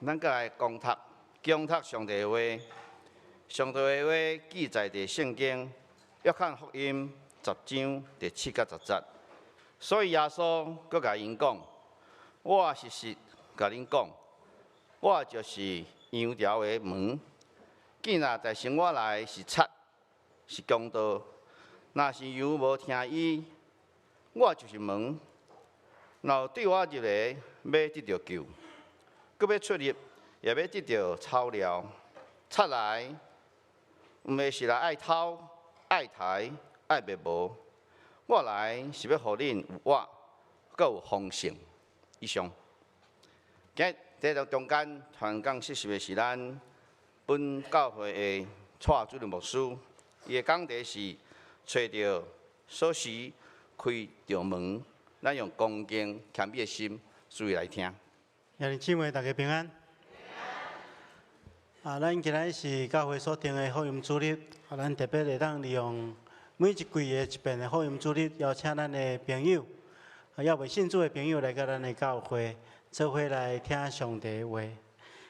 咱閣來講讀、講讀上帝的話。上帝的話記載佇聖經約翰福音10章第7佮10節。所以耶穌閣共𪜶講：我實實共恁講，我就是羊牢的門。進來代先我來是賊，是強盜。若是羊無聽伊，我就是門。若有對我入的，欲得著救，閣欲出入，也欲得著草料。賊來，毋過是來愛偷、愛刣、愛滅無。我來是欲予恁有活，閣有豐盛。以上。今日佇中間傳講信息的是咱本教會的蔡主任牧師，伊的講題是揣著鎖匙開著門，咱用恭敬謙卑的心，注意來聽。兄弟姊妹，大家平安。啊，咱今日是教會所定的福音主日，啊，咱特別會當利用每一季的一遍的福音主日，邀請咱的朋友，啊，猶未信主的朋友來到咱的教會，做伙來聽上帝的話。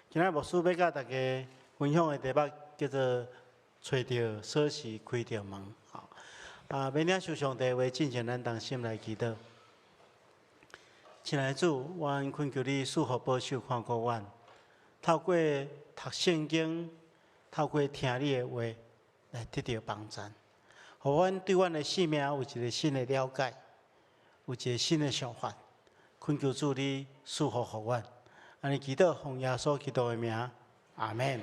今日牧師欲佮大家分享的題目叫做“揣著鎖匙開著門”。啊，欲領受上帝的話，進前咱同心來祈禱。親愛的主，阮懇求你賜福保守看顧阮，透過讀聖經，透過聽你的話，來得著幫贊，予阮對阮的生命有一個新的了解，有一個新的想法。懇求主你賜福予阮，按呢祈禱奉耶穌基督的名，阿門。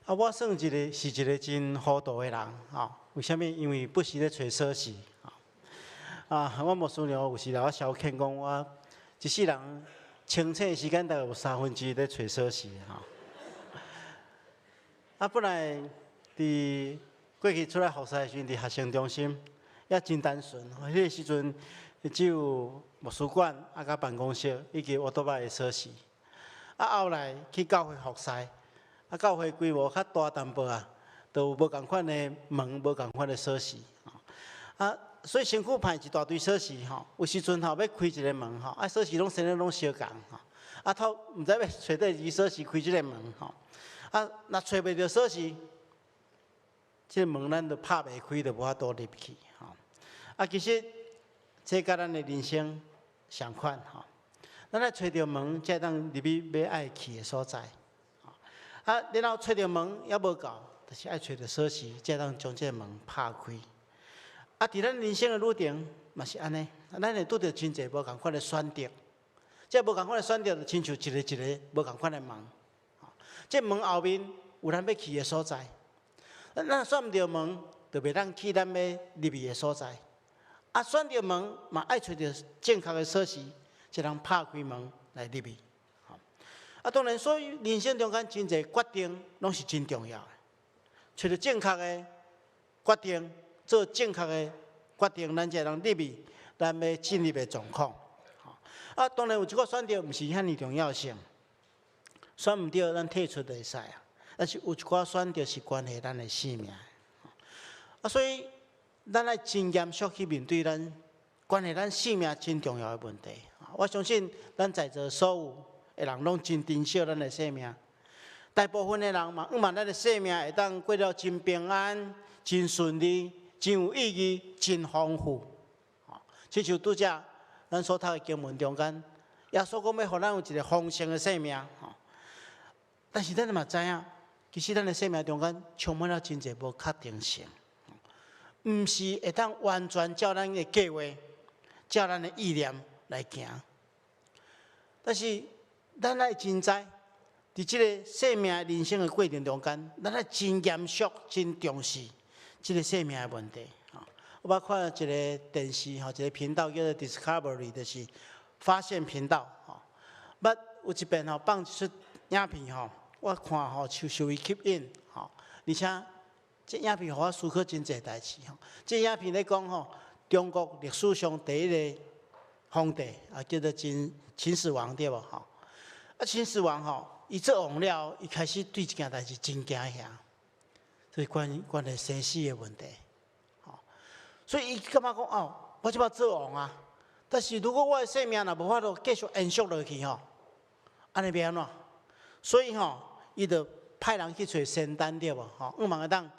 啊，我算一個是一個真糊塗的人，吼。為啥物？因為不時咧揣鎖匙。啊，我牧師娘有時來我消遣講，我一世人清醒的時間大概有三分之一咧揣鎖匙，吼。啊，本來佇過去出來服侍的時陣，佇學生中心也真單純。彼個時陣只有牧師館啊，佮辦公室以及烏托邦的鎖匙。啊，後來去教會服侍，啊，教會規模較大淡薄仔，就有無仝款的門，無仝款的鎖匙。啊，所以身軀歹一大堆鎖匙吼，有時陣吼欲開一个門吼，啊鎖匙攏生得攏相仝吼，啊透毋知欲揣佗一支鎖匙開這个門吼，啊若揣袂著鎖匙，這个門咱就拍袂開，就無法度入去吼。啊，其實這佮咱的人生相款吼，咱愛揣著門，才會當入去欲愛去的所在。啊，然後揣著門猶無夠，就是愛揣著鎖匙，才會當將這个門拍開。啊，佇咱人生的旅程嘛是按呢，咱會拄著真濟無仝款的選擇，這無仝款的選擇，就親像一個一個無仝款的門。這門後面有咱欲去的所在，咱若選毋著門，就袂當去咱欲入去的所在。啊，選著門嘛愛揣著正確的鎖匙，才通拍開門來入去。啊，當然，所以人生中間真濟決定攏是真重要的，揣著正確的決定，做正確的決定，咱才會當入去咱欲進入的狀況。啊，當然有一個選擇毋是遐爾重要性，選毋著咱退出就會使啊。但是有一寡選擇是關係咱的性命。啊，所以咱愛真嚴肅去面對咱關係咱性命真重要的問題。我相信咱在座所有的人攏真珍惜咱的性命。大部分的人嘛，向望咱的性命會當過了真平安、真順利、真有意義、真豐富。親像拄才咱所讀的經文中間，耶穌講欲予咱有一個豐盛的生命。但是咱嘛知影，其實咱的生命中間充滿了真濟無確定性，毋是會當完全照咱的計劃、照咱的意念來行。但是咱愛真知，佇這个生命人生的過程中間，咱愛真嚴肅、真重視這个生命的問題。我捌看一个電視吼，一個頻道叫做 Discovery，就是發現頻道吼。捌有一遍吼放一齣影片吼，我看吼受受伊吸引吼，而且這影片予我思考真濟代誌吼。這影片咧講吼，中國歷史上第一個皇帝啊，叫做秦秦始皇對無吼？啊，秦始皇吼，伊做王了，伊開始對一件代誌真驚嚇，就是關關於生死的問題。吼，所以伊感覺講哦，我這擺做王啊，但是如果我的生命若無法度繼續延續落去吼，按呢欲按怎？所以吼，伊就派人去揣仙丹對無？吼，向望會當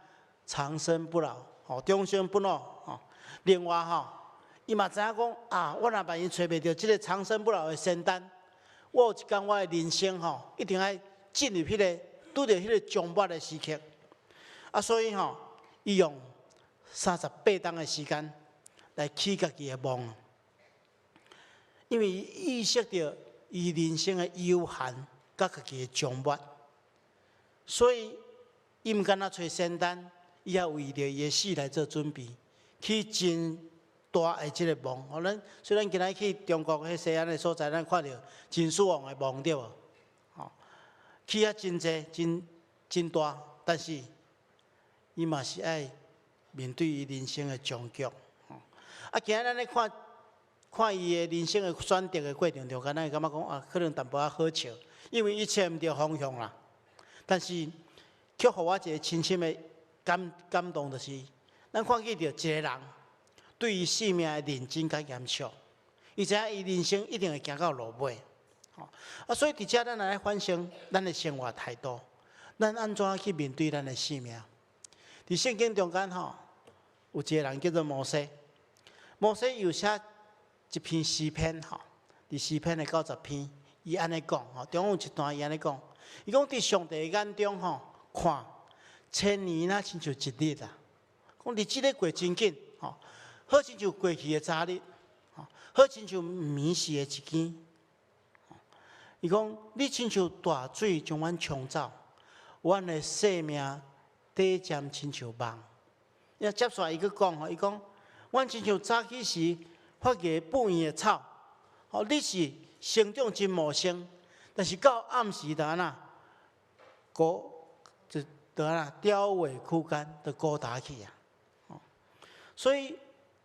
長生不老，吼，終生不老，吼。另外吼，伊嘛知影講啊，我若萬一揣袂著這个長生不老的仙丹，我有一工我的人生吼，一定愛進入彼个拄著彼个終末的時刻。啊，所以吼，伊用38冬的時間來起家己的夢，因為伊意識著伊人生的有限，佮家己的終末，所以伊毋干焦揣仙丹，伊也為著伊的死來做準備，起真大的這个夢。予咱雖然今仔去中國彼西安的所在，咱看著秦始皇的墓對無？吼，起啊真濟，真真大，但是伊嘛是愛面對伊人生的終局。啊，今仔咱咧看看伊的人生的選擇的過程中間，咱會感覺講啊，可能淡薄仔好笑，因為伊揣毋著方向啦。但是，卻予我一个深深的感動，就是咱看見著一个人對伊性命的認真佮嚴肅，伊知影伊人生一定會行到落尾。啊，所以佇遮咱來反省咱的生活態度，咱按怎去面對咱的生命？佇聖經中間吼，有一个人叫做摩西，摩西有寫一篇詩篇吼，佇詩篇的90篇，伊按呢講吼，中有一段伊按呢講，伊講佇上帝的眼中吼，看千年若親像一日啊，講日子咧過真緊吼，好親像過去的早日，吼，好親像暝時的一更。伊講你親像大水將阮沖走，阮的生命短暫親像夢。伊接紲伊閣講吼，伊講阮親像早起時發芽布圓的草，吼，你是成長真茂盛，但是到暗時就按怎，枯就就按怎凋萎枯乾，就枯焦去啊。所以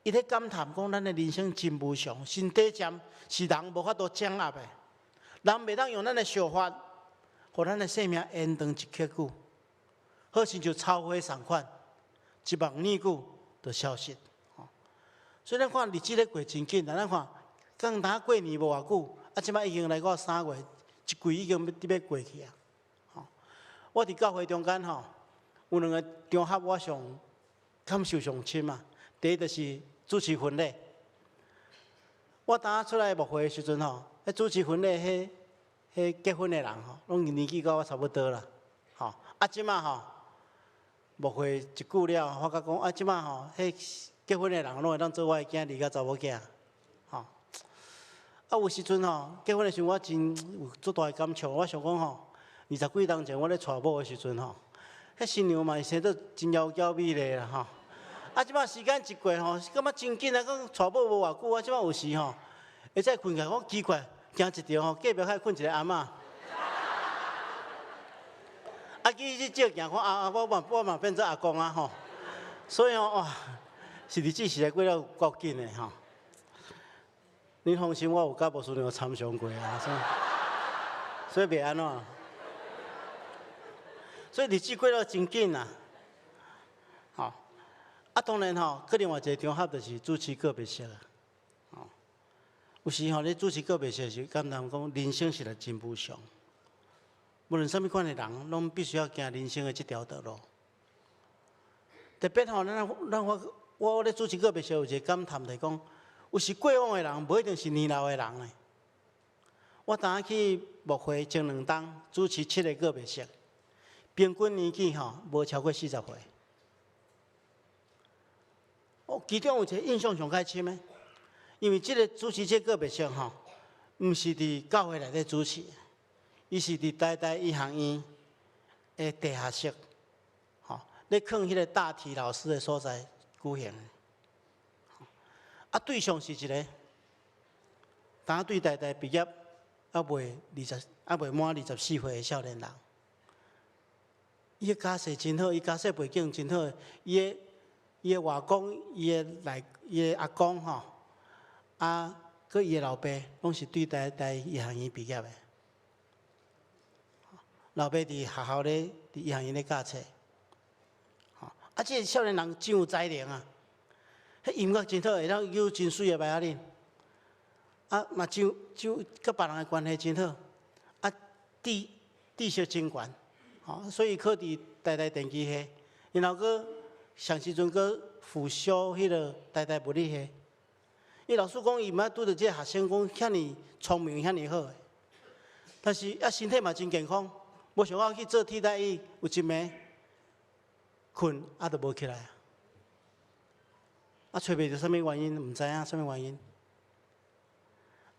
伊咧感嘆講，咱的人生真無常，真短暫，是人無法度掌握的。人袂當用咱的想法，予咱的生命延長一刻久，好親像草花仝款，一目睨久就消失。所以咱看日子咧過真緊，咱看剛若過年無偌久，啊，這擺已經來到3月，一季已經欲欲過去啊。我佇教會中間吼，有兩個場合我上感受上深啊。第一就是主持婚禮，我當出來牧會的時陣吼，彼主持婚禮，彼彼結婚的人吼，攏年紀佮我差不多啦，吼。啊，這擺吼，牧會一久了，發覺講啊，這擺吼，彼結婚的人攏會當做我的囝兒佮查某囝，吼。啊，有時陣吼，結婚的時陣我真有足大的感觸。我想講吼，20幾冬前我咧娶某的時陣吼，彼新娘嘛是生做真窈窕美麗啦吼。啊，這擺時間一過吼，感覺真緊啊，講娶某無偌久，啊，這擺有時吼，會再睏起來，講奇怪，行一條吼，隔壁還睏一个阿嬤。啊，其實照鏡看，啊啊，我嘛變做阿公啊吼。所以吼，哇，是日子實在過了夠緊的吼。你放心，我有佮牧師娘參詳過啊，所以袂按怎。所以日子過了真緊啊，吼。啊，當然吼，閣另外一个場合就是主持告別式啊。吼，有時吼，你主持告別式時，感覺講人生實在真無常。無論啥物款的人，攏必須要行人生的這條道路。特別吼，咱咱我我咧主持告別式有一個感嘆，就是講，有時過往的人，無一定是年老的人呢。我當去牧會前2冬主持七个告別式，平均年紀吼無超過40歲。哦，其中有一个印象上較深的，因為這个主持這個告別式吼，毋是佇教會內底主持，伊是佇台大醫學院的地下室，吼，咧囥彼个大體老師的所在舉行的。啊，對象是一个，當對台大畢業，猶未滿24歲的少年人。伊的家世真好，伊家世背景真好，伊的外公、伊的內、伊的阿公吼，啊，閣伊的老爸，攏是對台大醫學院畢業的。老爸佇學校咧，佇醫學院咧教冊。吼，啊，這个少年人真有才能啊！彼音樂真好，會當有真媠的排仔恁。啊，嘛就就佮別人的關係真好。啊，智知識真懸，吼，所以考佇台大電機系，然後閣上時陣閣輔修彼个台大物理系。伊老師講，伊毋捌拄著這个學生講遐爾聰明、遐爾好的，但是啊身體嘛真健康，無想到去做替代役，有一暝睏啊就無起來啊，啊揣袂著啥物原因，毋知影啥物原因。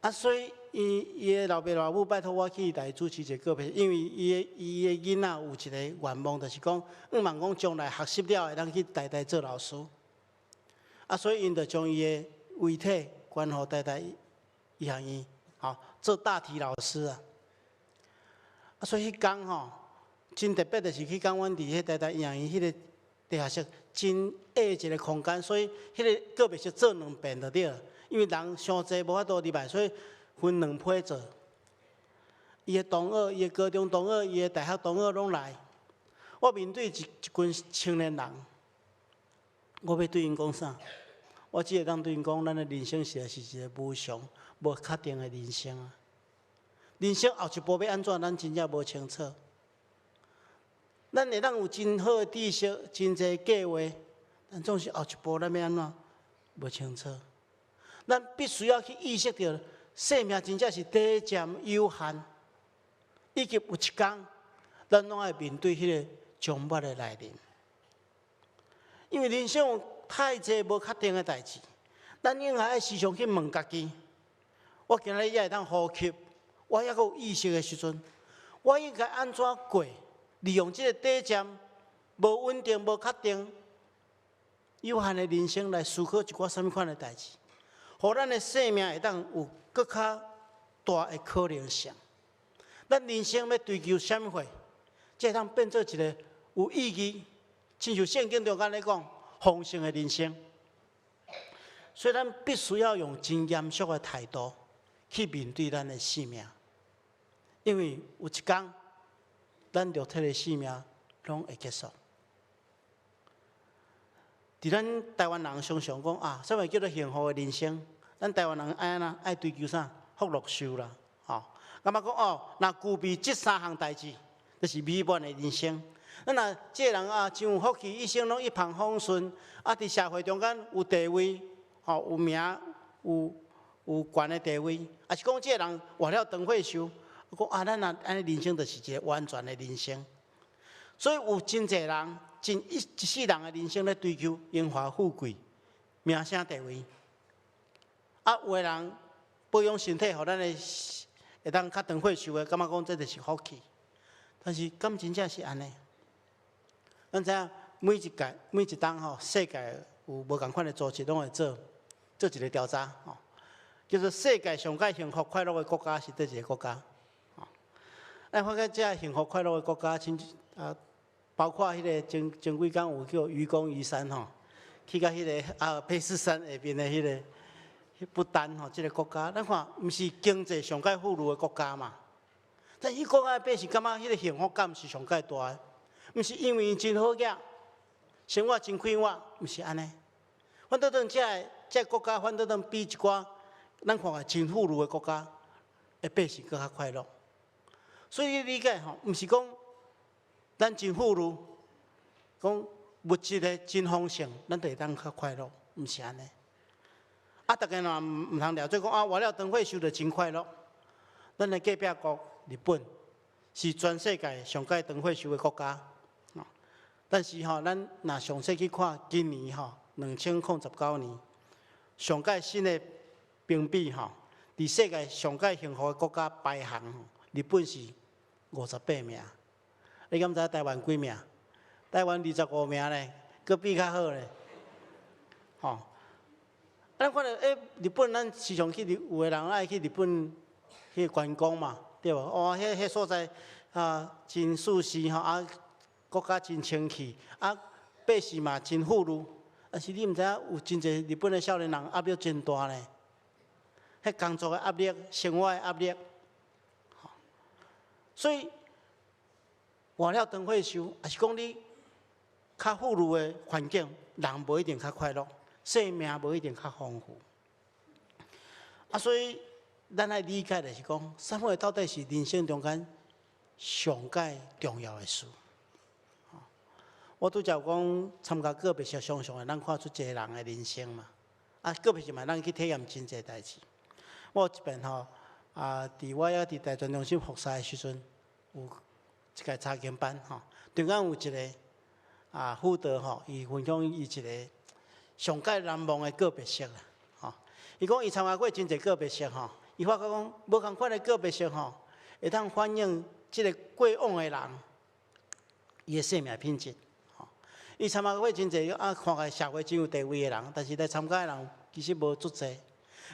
啊，所以伊伊的老爸老母拜託我去來主持一個告別，因為伊的囡仔有一個願望，就是講，向望講將來學習了會當去台大做老師。啊，所以𪜶就將伊的遺體捐予台大醫學院，吼，做大體老師啊。啊，所以彼工吼，真特別，就是彼工阮佇彼台大醫學院彼個地下室真狹一個空間，所以彼個告別式做兩遍就對了。因為人傷濟，無法度入來，所以分兩批做。伊的同學、伊的高中同學、伊的大學同學攏來。我面對一群青年人，我欲對𪜶講啥？我只會當對𪜶講，咱的人生實在是一個無常、無確定的人生啊！人生後一步欲按怎，咱真正無清楚。咱會當有真好的知識、真濟計劃，但總是後一步咱欲按怎，無清楚。咱必須要去意識著，生命真正是短暫有限，以及有一工，咱攏愛面對彼个終末的來臨。因為人生有太濟無確定的代誌，咱應該愛時常去問家己：我今仔日猶會當呼吸，我猶閣有意識的時陣，我應該按怎過？利用這個短暫、無穩定、無確定、有限的人生來思考一寡啥物款的代誌，予咱的生命會當有閣較大的可能性。咱人生欲追求啥物貨，才會當變做一個有意義，親像聖經中間咧講，豐盛的人生。所以咱必須要用真嚴肅的態度去面對咱的生命，因為有一工，咱肉體的生命攏會結束。佇咱台灣人常常講啊，啥物叫做幸福的人生？咱台灣人愛按怎？愛追求啥？福祿壽啦，吼。感覺講哦，若具備這三項代誌，就是美滿的人生。咱若這個人啊，真有福氣，一生攏一帆風順，啊，佇社會中間有地位，吼，有名，有懸的地位，抑是講這個人活了長歲壽，講啊，咱若按呢人生就是一個完全的人生。所以有真濟人，真一世人的人生咧追求榮華富貴、名聲地位。啊，有的人保養身體，予咱的會當較長歲壽的，感覺講這就是福氣。但是敢真正是按呢？咱知影每一屆、每一冬吼，世界有無仝款的組織攏會做一個調查吼，叫做世界上蓋幸福快樂的國家是佗一個國家？吼，咱發覺這幸福快樂的國家，親啊，包括彼個前前幾工有叫愚公移山吼，去到彼個阿爾卑斯山下面的彼個不丹吼，這個國家，咱看毋是經濟上蓋富裕的國家嘛？但彼國家的百姓感覺彼個幸福感是上蓋大的，毋是因為𪜶真好額，生活真快活，毋是按呢。反倒轉這个這个國家，反倒轉比一寡咱看來真富裕的國家的百姓閣較快樂。所以你理解吼，毋是講咱真富裕，講物質的真豐盛，咱就會當較快樂，毋是按呢。啊，逐家若毋通掠做講啊，活了長歲壽就真快樂。咱的隔壁國日本是全世界上蓋長歲壽的國家，但是吼，咱若詳細去看今年吼，2019年上蓋新的評比吼，佇世界上蓋幸福的國家排行，日本是58名。你敢知台灣幾名？台灣25名咧，閣比較好咧，吼。咱看著欸，日本咱時常去，有的人愛去日本去觀光嘛，對無？哦，彼所在啊，真舒適吼，啊，國家真清氣，啊，百姓嘛真富裕。但是你毋知影，有真濟日本的少年人壓力真大咧，彼工作的壓力、生活的壓力，所以活了長歲壽，抑是講你較富裕的環境，人無一定較快樂，生命無一定較豐富。啊，所以咱愛理解就是講，啥物到底是人生中間上蓋重要的事。我拄才有講參加告別式，常常會當看出一個人的人生嘛。啊，告別式嘛，咱去體驗真濟代誌。我有一遍吼，啊，佇我猶佇大專中心服侍的時陣，有一個查經班吼，中間有一個啊輔導吼，伊分享伊一個上蓋難忘的告別式啦，吼。伊講伊參加過真濟告別式吼，伊發覺講無仝款的告別式吼，會當反映這個過往的人伊的生命品質。伊參加過真濟啊，看起來社會真有地位的人，但是來參加的人其實無足濟。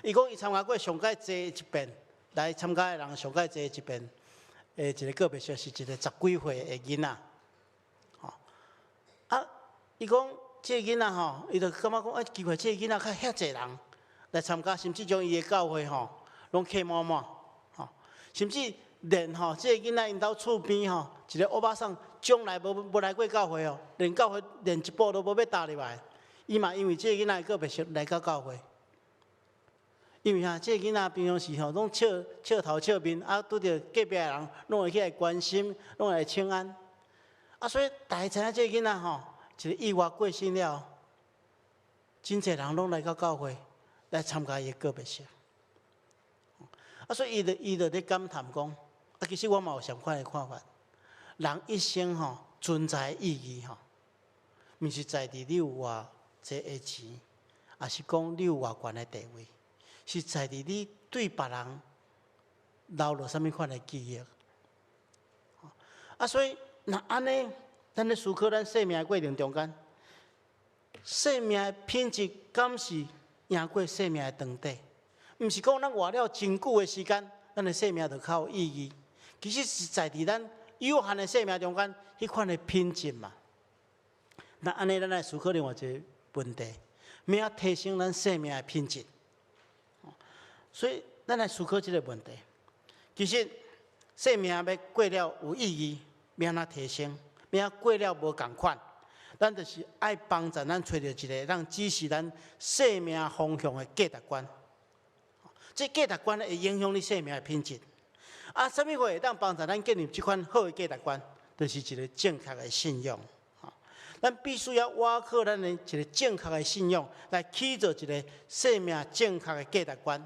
伊講伊參加過上蓋濟一遍，來參加的人上蓋濟一遍，的一個告別式是一個十幾歲的囡仔。吼啊！伊講這個囡仔吼，伊就感覺講啊，奇怪，這個囡仔較遐濟人來參加，甚至將伊的教會吼攏客滿滿，吼，甚至連吼這個囡仔𪜶兜厝邊吼一個歐巴桑，從來無來過教會哦，連教會連一步都無欲踏入來。伊嘛因為這個囡仔的告別式來到教會。因為哈，這個囡仔平常時吼攏笑笑頭笑面，啊，拄著隔壁的人攏會起來關心，攏會來請安。啊，所以大家知影這個囡仔吼，一個意外過身了，真濟人攏來到教會來參加伊的告別式。啊，所以伊就咧感嘆講，啊，其實我嘛有相款的看法。人一生吼存在的意義吼，毋是在佇你有偌濟的錢，抑是講你有偌懸的地位，是在佇你對別人留落啥物款的記憶。啊，所以若按呢，咱咧思考咱生命的過程中間，生命的品質敢是贏過生命的長短？毋是講咱活了真久的時間，咱的生命就較有意義。其實是在佇咱有限的生命中間，彼款的品質嘛。那按呢，咱來思考另外一個問題：欲按怎提升咱生命的品質？所以，咱來思考這個問題。其實，生命欲過了有意義，欲按怎提升？欲按怎過了無仝款？咱就是愛幫助咱揣著一個當指示咱生命方向的價值觀。這價值觀會影響你生命的品質。啊，啥物貨會當幫助咱建立這款好的價值觀？就是一個正確的信仰。咱必須要倚靠咱的一個正確的信仰，來起造一個生命正確的價值觀。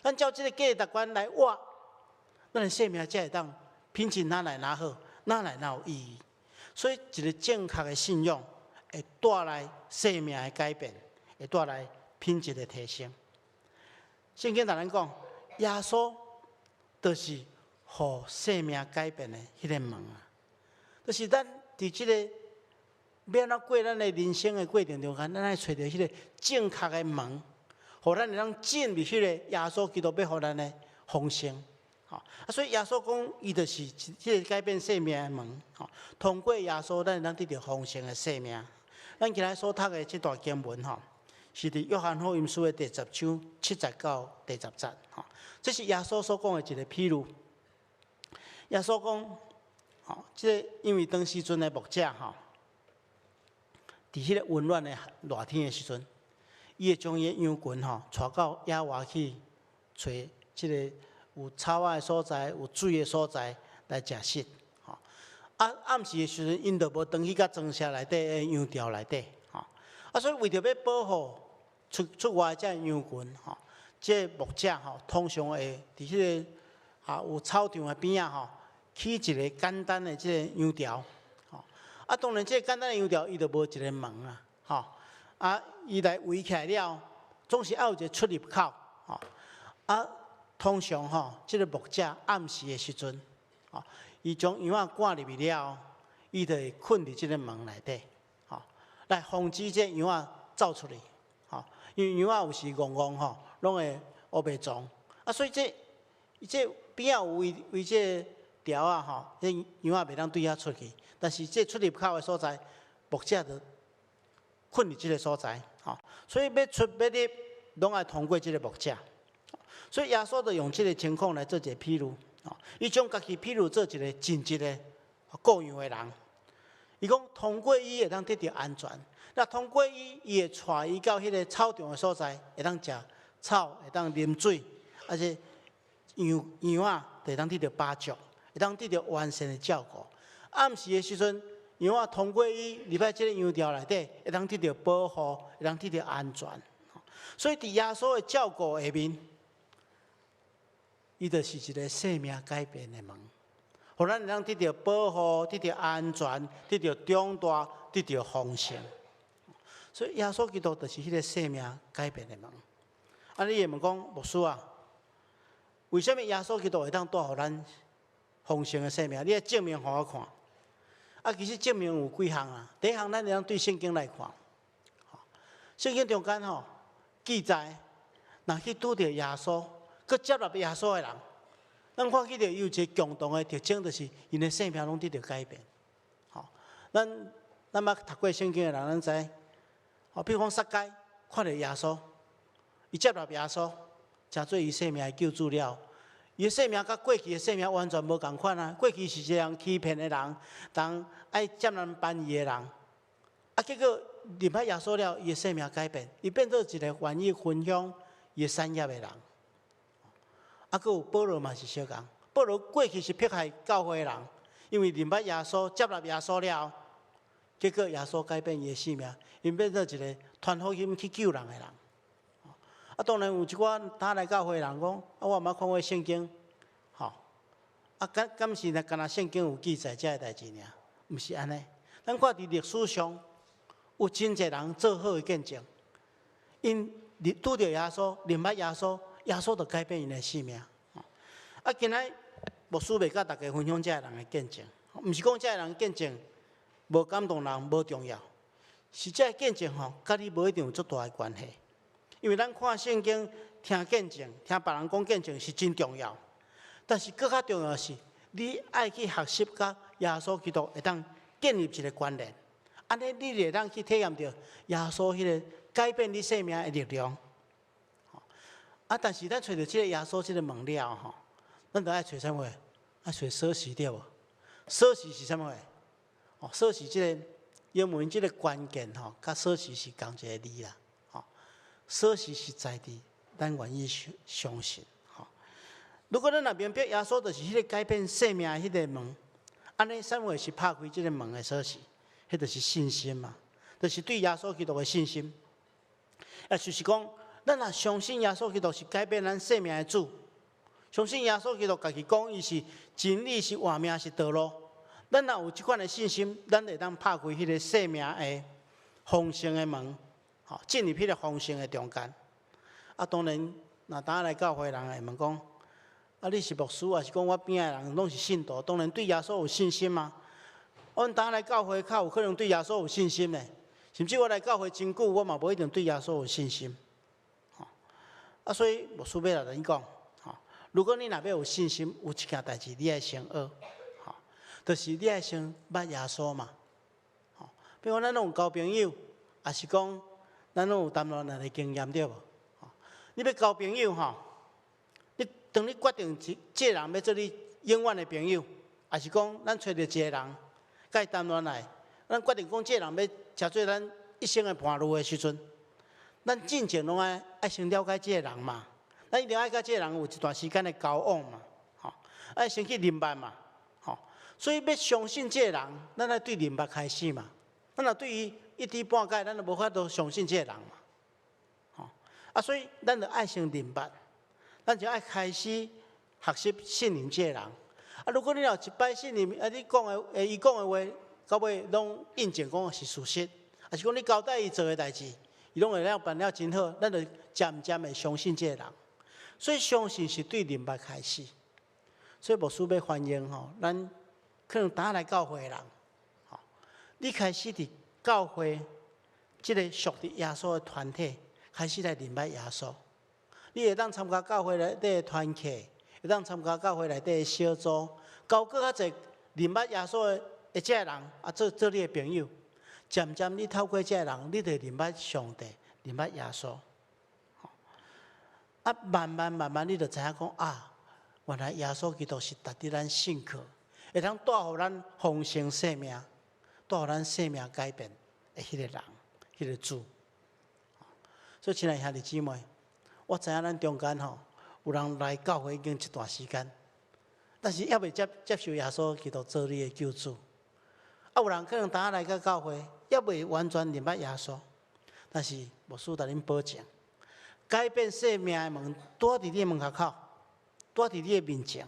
咱照這個價值觀來活，咱的生命才會當品質哪來哪好，哪來哪有意義。所以，一個正確的信仰會帶來生命的改變，會帶來品質的提升。聖經共咱講，耶穌就是予生命改變的彼個門啊！就是咱佇這個欲按怎過咱的人生的過程中間，咱愛揣著彼個正確的門，予咱會當進入彼個耶穌基督欲予咱的豐盛。吼啊！所以耶穌講，伊就是這個改變生命的門。吼，通過耶穌，咱會當得著豐盛的生命。咱今日所讀的這段經文，吼，是佇約翰福音書的第十章七節到第十節。吼，這是耶穌所講的一個譬喻。耶穌講，吼，這個因為當時陣的牧者，吼，佇彼個溫暖的熱天的時陣，伊會將伊的羊群吼，帶到野外去揣這個有草仔的所在、有水的所在來食食。吼，啊，暗時的時陣，𪜶就無轉去到莊舍內底的羊廄內底，吼。啊，所以為著欲保護出外這羊群，吼，這個牧者吼，通常會佇彼個啊有草場的邊仔吼，起一個簡單的這個羊廄，吼。啊，當然這個簡單的羊廄，伊就無一個門啊，吼。啊，伊來圍起來了，總是愛有一個出入口，吼。啊，通常吼，這個牧者暗時的時陣，吼，伊將羊仔趕入去了，伊就會睏佇這個門內底，吼，來防止這羊仔走出去，吼。因為羊仔有時戇戇吼，攏會烏白傱，啊，所以這邊仔有圍圍這條仔吼，這羊仔袂當對遐出去。但是這出入口的所在，牧者就睏佇這個所在，吼。所以欲出欲入，攏愛通過這個牧者。所以耶穌就用這個情況來做一個譬喻，吼。伊將家己譬喻做一個盡職的顧羊的人。伊講通過伊會當得著安全，那通過伊，伊會帶伊到彼個草場的所在，會當食草，會當啉水，而且羊羊仔就會當得著飽足，會當得著完善的照顧。暗時的時陣，羊仔通過伊入來這个羊牢內底，會當得著保護，會當得著安全。所以佇耶穌的照顧下面，伊就是一个生命改變的門，予咱會當得著保護、得著安全、得著長大、得著豐盛。所以耶穌基督就是彼个生命改變的門。啊，你會問講牧師啊，為啥物耶穌基督會當帶予咱豐盛的生命？你愛證明予我看。啊，其實證明有幾項啊。第一項，咱會當對聖經來看。聖經中間吼記載，若去拄著耶穌，閣接納耶穌的人，咱看見著伊有一个共同的特徵，就是𪜶的生命攏得著改變。吼，咱捌讀過聖經的人，咱知。吼，比如講撒該看著耶穌，伊接納耶穌，成做伊生命的救主了。伊的生命佮過去的生命完全無仝款啊！過去是一个人欺騙的人，人愛佔人便宜的人，啊，結果認捌耶穌了，伊的生命改變，伊變做一个願意分享伊的產業的人。啊，閣有保羅嘛是相仝，保羅過去是迫害教會的人，因為認捌耶穌、接納耶穌了，結果耶穌改變伊的生命，伊變做一个傳福音去救人的人。啊，當然有一寡他來教會的人講，啊，我毋捌看過聖經，吼，啊，敢是若干焦聖經有記載這个代誌爾？毋是按呢。咱看佇歷史上有真濟人做好的見證，𪜶拄著耶穌，認捌耶穌，耶穌就改變𪜶的生命。啊，今仔牧師欲佮大家分享這个人的見證，毋是講這个人見證無感動人，無重要，是這个見證吼，佮你無一定有足大的關係。因為咱看聖經、聽見證、聽別人講見證是真重要，但是閣較重要的是，你愛去學習佮耶穌基督會當建立一个關聯，按呢你會當去體驗著耶穌彼个改變你生命的力量。啊，但是咱揣著這个耶穌這个門了吼，咱著愛揣啥物？愛揣鎖匙對無？鎖匙是啥物？哦，鎖匙這个英文這个關鍵吼，佮鎖匙是仝一个字啦。鎖匙是在佇咱願意相信。吼，如果咱若明白耶穌就是彼个改變生命的彼个門，按呢，啥物是拍開這个門的鎖匙？彼就是信心嘛，就是對耶穌基督的信心。啊，就是講，咱若相信耶穌基督是改變咱生命的主，相信耶穌基督家己講伊是真理，是活命，是道路。咱若有這款的信心，咱會當拍開彼个生命的豐盛的門。吼，進入彼个豐盛的中間。啊，當然，若當來教會的人會問講：啊，你是牧師，抑是講我邊仔的人攏是信徒？當然對耶穌有信心嘛。阮當來教會較有可能對耶穌有信心呢。甚至我來教會真久，我嘛無一定對耶穌有信心。吼，啊，所以牧師欲來共你講，吼，如果你若欲有信心，有一件代誌你愛先學，吼，就是你愛先捌耶穌嘛。吼，比如講咱攏有交朋友，抑是講咱攏有談戀愛的經驗對無？你欲交朋友吼，你當你決定這這个人欲做你永遠的朋友，抑是講咱揣著一个人，佮伊談戀愛，咱決定講這个人欲成做咱一生的伴侶的時陣，咱進前攏愛先了解這个人嘛，咱一定愛佮這个人有一段時間的交往嘛，吼，愛先去認捌嘛，吼，所以欲相信這个人，咱愛對認捌開始嘛。咱若對伊一知半解，咱就無法度相信這个人嘛，吼。啊，所以咱就愛先認捌，咱就愛開始學習信任這个人。啊，如果你若有一擺信任，啊，你講的，伊講的話，到尾攏印證講是事實，抑是講你交代伊做的代誌，伊攏會了辦了真好，咱就漸漸會相信這个人。所以相信是對認捌開始。所以牧師欲歡迎吼，咱可能當來教會的人，吼，你開始佇教會這个屬佇耶穌的團體，開始來認捌耶穌。你會當參加教會內底的團契，會當參加教會內底的小組，交閣較濟認捌耶穌的這个人，啊，做做你的朋友。漸漸你透過這个人，你就認捌上帝，認捌耶穌。啊，慢慢慢慢，你就知影講啊，原來耶穌基督是值得咱信靠，會當帶予咱豐盛生命，帶予咱生命改變的彼個人，彼個主。所以，親愛兄弟姊妹，我知影咱中間吼有人來教會已經一段時間，但是猶未接接受耶穌基督做你的救主。啊，有人可能當下來到教會，猶未完全認捌耶穌，但是牧師共恁保證，改變生命的門，拄佇你的門跤口，拄佇你的面前。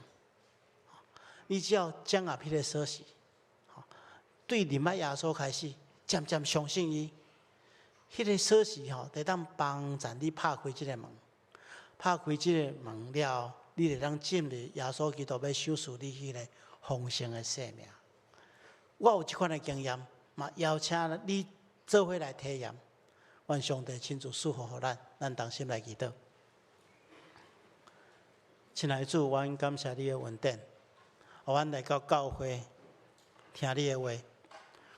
你只要掌握彼个鎖匙，對認捌耶穌開始，漸漸相信伊，彼个鎖匙吼，會當幫助你拍開這个門。拍開這个門了後，你會當進入耶穌基督欲賞賜你彼个豐盛的生命。我有這款的經驗，嘛邀請你做伙來體驗。願上帝親自賜福予咱，咱同心來祈禱。親愛的主，阮感謝你的恩典，予阮來到教會聽你的話。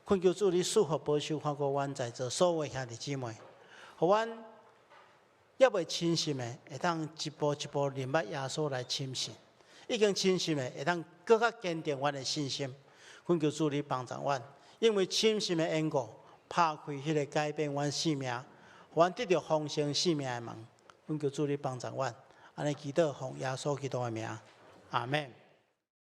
懇求主，你賜福保守看顧阮在座所有兄弟姊妹，予阮猶未深信的，會當一步一步認捌耶穌來深信；已經深信的，會當閣較堅定阮的信心。懇求主，你幫助阮，因為深信的緣故，拍開彼个改變阮生命，予阮得著豐盛生命的門。懇求主，你幫助阮，按呢祈禱奉耶穌基督的名，阿門。